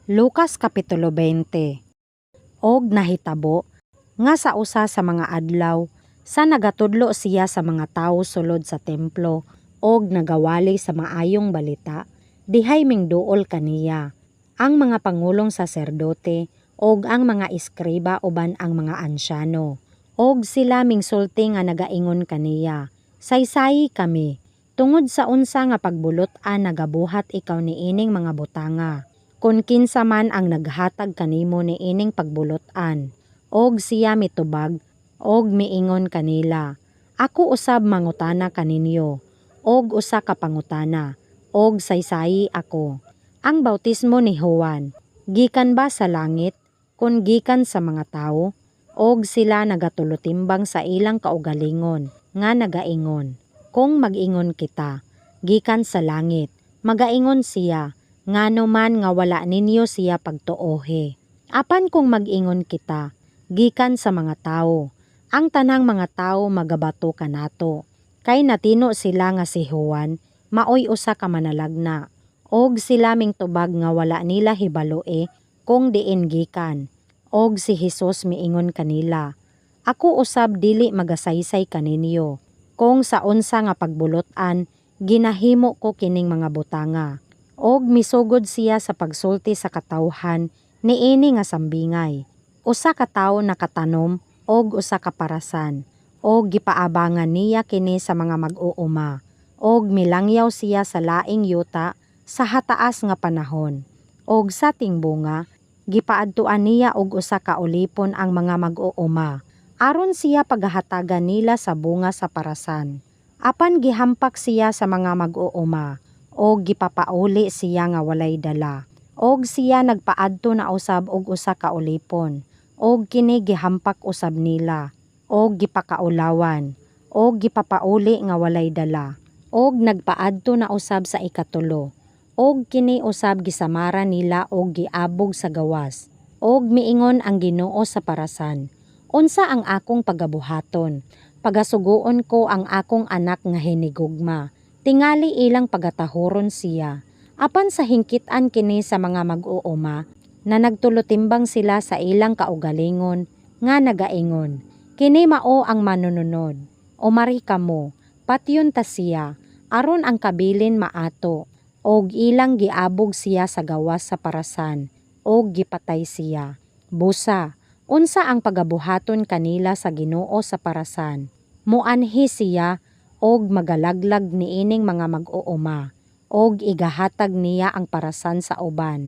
Lucas Kapitulo 20. Og nahitabo nga sa usa sa mga adlaw sa nagatudlo siya sa mga tawo sulod sa templo og nagawali sa maayong balita, dihay mingduol kaniya ang mga pangulong saserdote og ang mga eskriba uban ang mga ansyano. Og sila mingsulti nga nagaingon kaniya, "Saysayi kami, tungod sa unsa nga pagbulot-an nagabuhat ikaw niining mga butanga? Kon kinsa man ang naghatag kanimo niining pagbulot-an?" Og siya mitubag og miingon kanila, "Ako usab mangutana kaninyo og usa ka pangutana, og saysayi ako. Ang bautismo ni Juan, gikan ba sa langit, kon gikan sa mga tawo?" Og sila nagatulutimbang sa ilang kaugalingon nga nagaingon, "Kung mag-ingon kita, 'Gikan sa langit,' magaingon siya, 'Ngano man nga wala ninyo siya pagtuohi?' Apan kung mag-ingon kita, 'Gikan sa mga tawo,' ang tanang mga tawo magabato kanato, kay natino sila nga si Juan maoy usa ka manalagna." Og sila mingtubag nga wala nila hibaloi kung diin gikan. Og si Hesus miingon kanila, "Ako usab dili magasaysay kaninyo kung sa unsa nga pagbulot-an ginahimo ko kining mga butanga." Og misugod siya sa pagsulti sa katawhan niini nga sambingay, "Usa ka tawo nakatanom og usa ka parasan, og gipaabangan niya kini sa mga mag-uuma, og milangyaw siya sa laing yuta sa hataas nga panahon. Og sa tingbunga, gipaadtuan niya og usa ka ulipon ang mga mag-uuma, aron siya pagahatagan nila sa bunga sa parasan. Apan gihampak siya sa mga mag-uuma, og gipapauli siya nga walay dala. Og siya nagpaadto na usab og usa ka ulipon, og kini gihampak usab nila, og gipakaulawan, og gipapauli nga walay dala. Og nagpaadto na usab sa ikatulo, og kini usab gisamaran nila og giabog sa gawas. Og miingon ang Ginoo sa parasan, 'Unsa ang akong pagabuhaton? Pagasugoon ko ang akong anak nga hinigugma. Tingali ilang pagatahuron siya.' Apan sa hingkitan kini sa mga mag-uuma na nagtulutimbang sila sa ilang kaugalingon nga nagaingon, 'Kini mao ang manununod. Umari kamo, patyon ta siya, aron ang kabilin maato.' Og ilang giabog siya sa gawas sa parasan, og gipatay siya. Busa, unsa ang pagabuhaton kanila sa Ginoo sa parasan? Muanhi siya og magalaglag niining mga mag-uuma, og igahatag niya ang parasan sa uban."